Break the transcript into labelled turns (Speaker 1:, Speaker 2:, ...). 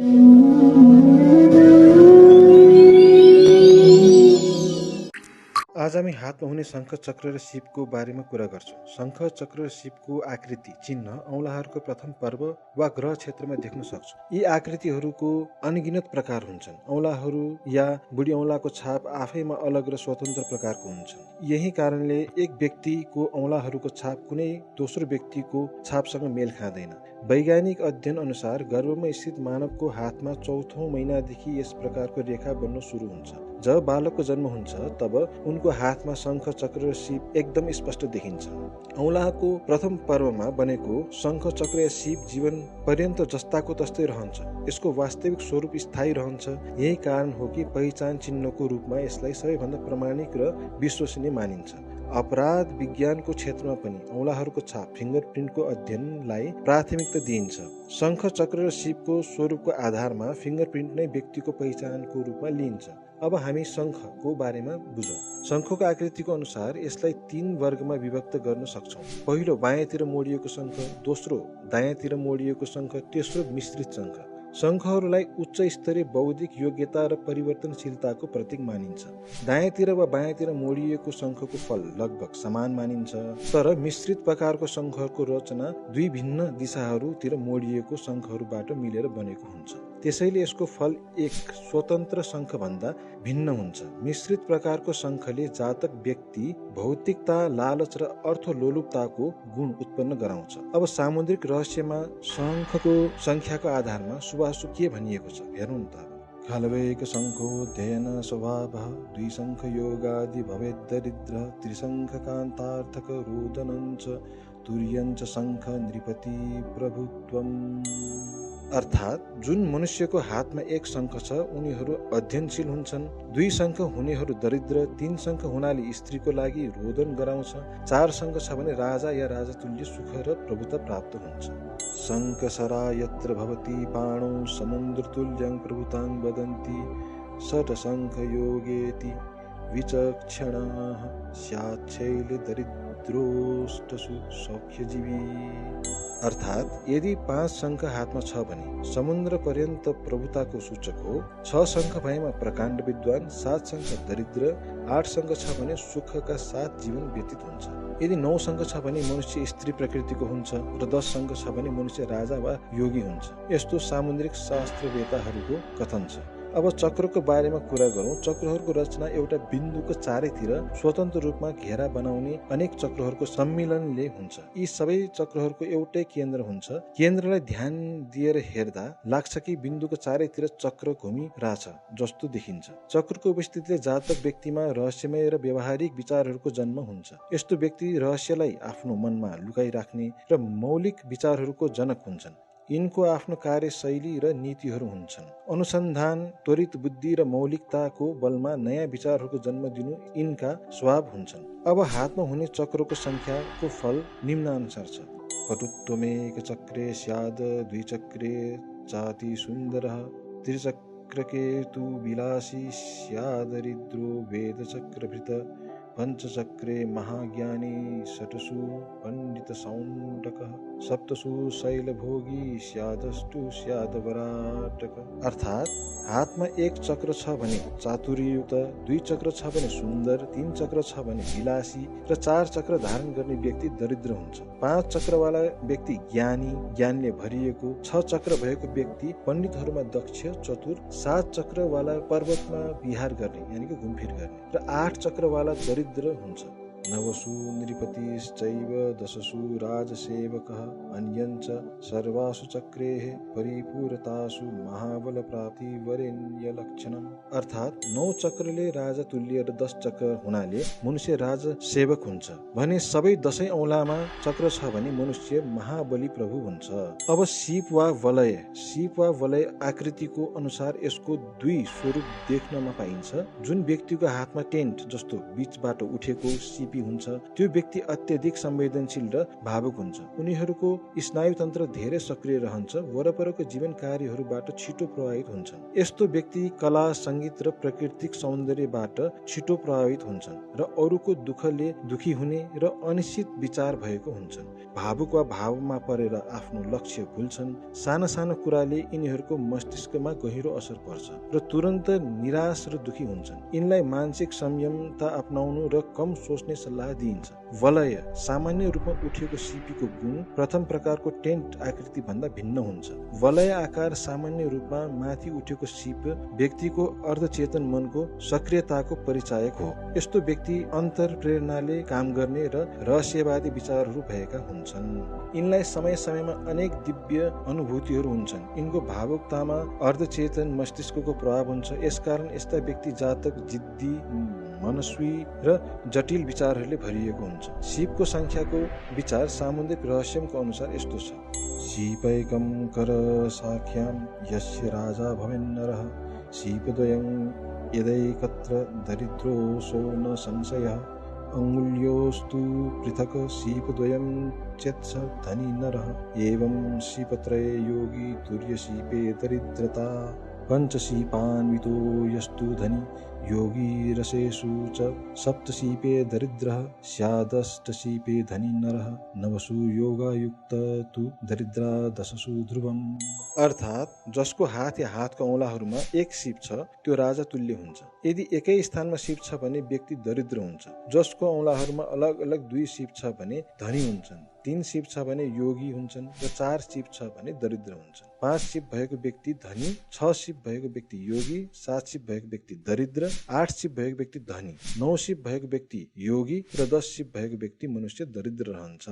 Speaker 1: आज हामी हातमा हुने शङ्ख चक्र र शिवको बारेमा कुरा गर्छौं। शङ्ख चक्र र शिवको आकृति चिन्ह औँलाहरूको प्रथम पर्व वा ग्रह क्षेत्रमा देख्न सक्छौं। यी आकृतिहरूको अनगिनत प्रकार हुन्छन्। औँलाहरू या बुढी औँलाको छाप आफैमा अलग र स्वतन्त्र प्रकारको हुन्छन्। यही कारणले एक व्यक्तिको औँलाहरूको छाप कुनै दोस्रो व्यक्तिको छापसँग मेल खाँदैन। वैज्ञानिक अध्ययन अनुसार गर्भमा स्थित मानवको हातमा चौथौं महिनादेखि यस प्रकारको रेखा बन्न सुरु हुन्छ। जब बालकको जन्म हुन्छ तब उनको हातमा शङ्ख चक्र र शिव एकदम स्पष्ट देखिन्छ। औँलाको प्रथम पर्वमा बनेको शङ्ख चक्र या शिव जीवन पर्यन्त जस्ताको तस्तै रहन्छ। यसको वास्तविक स्वरूप स्थायी रहन्छ। यही कारण हो कि पहिचान चिन्हको रूपमा यसलाई सबैभन्दा प्रामाणिक र विश्वसनीय मानिन्छ। अपराध विज्ञानको क्षेत्रमा पनि औँलाहरूको छाप फिङ्गरप्रिन्टको अध्ययनलाई प्राथमिकता दिइन्छ। शङ्ख चक्र र शिवको स्वरूपको आधारमा फिङ्गरप्रिन्ट नै व्यक्तिको पहिचानको रूपमा लिइन्छ। अब हामी शङ्खको बारेमा बुझौं। शङ्खको आकृतिको अनुसार यसलाई 3 वर्गमा विभक्त गर्न सक्छौं। पहिलो बायाँतिर मोडिएको शङ्ख, दोस्रो दायाँतिर मोडिएको शङ्ख, तेस्रो मिश्रित शङ्ख। शङ्खहरूलाई उच्च स्तरीय बौद्धिक योग्यता र परिवर्तनशीलताको प्रतीक मानिन्छ। दायाँतिर वा बायाँतिर मोडिएको शङ्खको फल लगभग समान मानिन्छ, तर मिश्रित प्रकारको शङ्खको रचना दुई भिन्न दिशाहरूतिर मोडिएको शङ्खहरूबाट मिलेर बनेको हुन्छ। त्यसैले यसको फल एक स्वतन्त्र शङ्ख भन्दा भिन्न हुन्छ। मिश्रित प्रकारको शङ्खले जातक व्यक्ति भौतिकता, लालच र अर्थलोलुपताको गुण उत्पन्न गराउँछ। अब सामुद्रिक रहस्यमा शङ्खको संख्याको आधारमा शुभाशुभ के भनिएको छ हेरौँ त। खलवेक शङ्खोऽध्ययन स्वभावः, द्विशङ्ख योगादि भवेद् दरिद्र, त्रिशङ्ख कान्तार्थक रोदनञ्च, तुर्यञ्च शङ्ख नृपति प्रभुत्वम्। अर्थात् जुन मनुष्यको हातमा एक शङ्ख छ उनीहरू अध्ययनशील हुन्छन्, 2 शङ्ख हुनेहरू दरिद्र, 3 शङ्ख हुनाले स्त्रीको लागि रोदन गराउँछ, 4 शङ्ख छ भने राजा या राजतुल्य सुख र प्रभुता प्राप्त हुन्छ। शङ्खसरा यत्र भवति पाणौ समुद्रतुल्यं प्रभुतां वदन्ति, षट् शङ्ख योगेति विचक्षणाः स्याच्छैल दरिद्रोष्टसु सौख्यजीवी। अर्थात् यदि 5 शङ्ख हातमा छ भने समुद्र पर्यन्त प्रभुताको सूचक हो, 6 शङ्ख भएमा प्रकाण्ड विद्वान, 7 शङ्ख दरिद्र, 8 शङ्ख छ भने सुखका साथ जीवन व्यतीत हुन्छ। यदि 9 शङ्ख छ भने मनुष्य स्त्री प्रकृतिको हुन्छ र 10 शङ्ख छ भने मनुष्य राजा वा योगी हुन्छ। यस्तो सामुद्रिक शास्त्रवेताहरूको कथन छ। अब चक्रको बारेमा कुरा गरौँ। चक्रहरूको रचना एउटा बिन्दुको चारैतिर स्वतन्त्र रूपमा घेरा बनाउने अनेक चक्रहरूको सम्मिलनले हुन्छ। यी सबै चक्रहरूको एउटै केन्द्र हुन्छ। केन्द्रलाई ध्यान दिएर हेर्दा लाग्छ कि बिन्दुको चारैतिर चक्र घुमिरहेछ जस्तो देखिन्छ। चक्रको उपस्थितिले जातक व्यक्तिमा रहस्यमय र व्यावहारिक विचारहरूको जन्म हुन्छ। यस्तो व्यक्ति रहस्यलाई आफ्नो मनमा लुकाइराख्ने र मौलिक विचारहरूको जनक हुन्छन्। यिनको आफ्नो कार्यशैली र नीतिहरू हुन्छन्। अनुसन्धान, त्वरित बुद्धि र मौलिकताको बलमा नयाँ विचारहरूको जन्म दिनु यिनका स्वभाव हुन्छन्। अब हातमा हुने चक्रको संख्याको फल निम्नानुसार छ। पटुत्वमेक चक्रे स्याद, द्विचक्रे चाति सुन्दरः, त्रिचक्रके तु विलासी स्यादरिद्रो वेदचक्रभृत, पंचचक्रे महाज्ञानी, षट्सु पंडित सौंडकः, सप्तसु शैलभोगी, स्यादष्टु स्यादवराटक। अर्थात् हातमा एक चक्र छ भने चातुर्ययुक्त, 2 चक्र छ भने सुन्दर, 3 चक्र छ भने विलासी र 4 चक्र धारण गर्ने व्यक्ति दरिद्र हुन्छ। 5 चक्रवाला व्यक्ति ज्ञानी, ज्ञानले भरिएको, 6 चक्र भएको व्यक्ति पण्डितहरूमा दक्ष, चतुर, 7 चक्रवाला पर्वतमा विहार गर्ने यानि कि घुमफिर गर्ने र 8 चक्रवाला दरिद्र हुन्छ। नवसु नृपतिश्चैव, दशसु राजसेवकः, अन्यञ्च सर्वासु चक्रेः परिपूरतासु महाबल प्राप्ति वरेण्य लक्षणम्। अर्थात् 9 चक्रले राजा तुल्य र 10 चक्र हुनाले मनुष्य राजा सेवक हुन्छ भने सबै 10 औँलामा चक्र छ भने मनुष्य महाबली प्रभु हुन्छ। अब शिव वा वलय आकृतिको अनुसार यसको 2 स्वरूप देख्नमा पाइन्छ। जुन व्यक्तिको हातमा टेन्ट जस्तो बीचबाट उठेको शिव सिपी हुन्छ त्यो व्यक्ति अत्यधिक संवेदनशील र भावुक हुन्छ। उनीहरूको स्नायु तन्त्र धेरै सक्रिय रहन्छ, वरपरको जीवन कार्यहरूबाट छिटो प्रभावित हुन्छन्। यस्तो व्यक्ति कला, संगीत र प्राकृतिक सौन्दर्यबाट छिटो प्रभावित हुन्छन् र अरूको दुःखले दुखी हुने र अनिश्चित विचार भएको हुन्छन्। भावुक वा भावमा परेर आफ्नो लक्ष्य भुल्छन्। साना साना कुराले यिनीहरूको मस्तिष्कमा गहिरो असर पर्छ र तुरन्त निराश र दुखी हुन्छन्। यिनलाई मानसिक संयमता अपनाउनु र कम सोच्ने सल्लाह दिइन्छ। वलय सामान्य रूपमा उठेको सिपीको गुण प्रथम प्रकारको टेन्ट आकृति भन्दा भिन्न हुन्छ। वलय आकार सामान्य रूपमा माथि उठेको सिप व्यक्तिको अर्धचेतन मनको सक्रियताको परिचायक हो। यस्तो व्यक्ति अन्तर प्रेरणाले काम गर्ने र रहस्यवादी विचारहरू भएका हुन्छन्। यिनलाई समय समयमा अनेक दिव्य अनुभूतिहरू हुन्छन्। यिनको भावुकतामा अर्धचेतन मस्तिष्कको प्रभाव हुन्छ। यसकारण यस्ता व्यक्ति जातक जिद्दी, मनस्वी र जटिल विचारहरूले भरिएको हुन्छ। सिपको संख्याको विचार सामुद्रिक रहस्यको अनुसार यस्तो छ। सिपैकं कर साख्यां यस्य राजा भवेन्नरः सिपद्वयं यदैकत्र दरिद्रोऽसो न संशयः अङ्गुल्योस्तु पृथक् सिपद्वयं चेत्स धनी नरः एवं सिपत्रये योगी तुर्यसिपे दरिद्रता पञ्चसिपान्वितो यस्तु धनी योगी रसेषु च सप्तसिपे दरिद्रः स्यादष्टसिपे धनी नरः नवसु योगायुक्त तु दरिद्रा दशसु ध्रुवम्। अर्थात जसको हात या हातको औँलाहरूमा एक सिप छ त्यो राजा तुल्य हुन्छ। यदि एकै स्थानमा सिप छ भने व्यक्ति दरिद्र हुन्छ। जसको औँलाहरूमा अलग अलग 2 सिप छ भने धनी हुन्छन्, 3 सिप छ भने योगी हुन्छन् र 4 सिप छ भने दरिद्र हुन्छन्। 5 सिप भएको व्यक्ति धनी, 6 सिप भएको व्यक्ति योगी, 7 सिप भएको व्यक्ति दरिद्र, 8 सिप भएको व्यक्ति धनी, 9 सिप भएको व्यक्ति योगी र 10 सिप भएको व्यक्ति मनुष्य दरिद्र रहन्छ।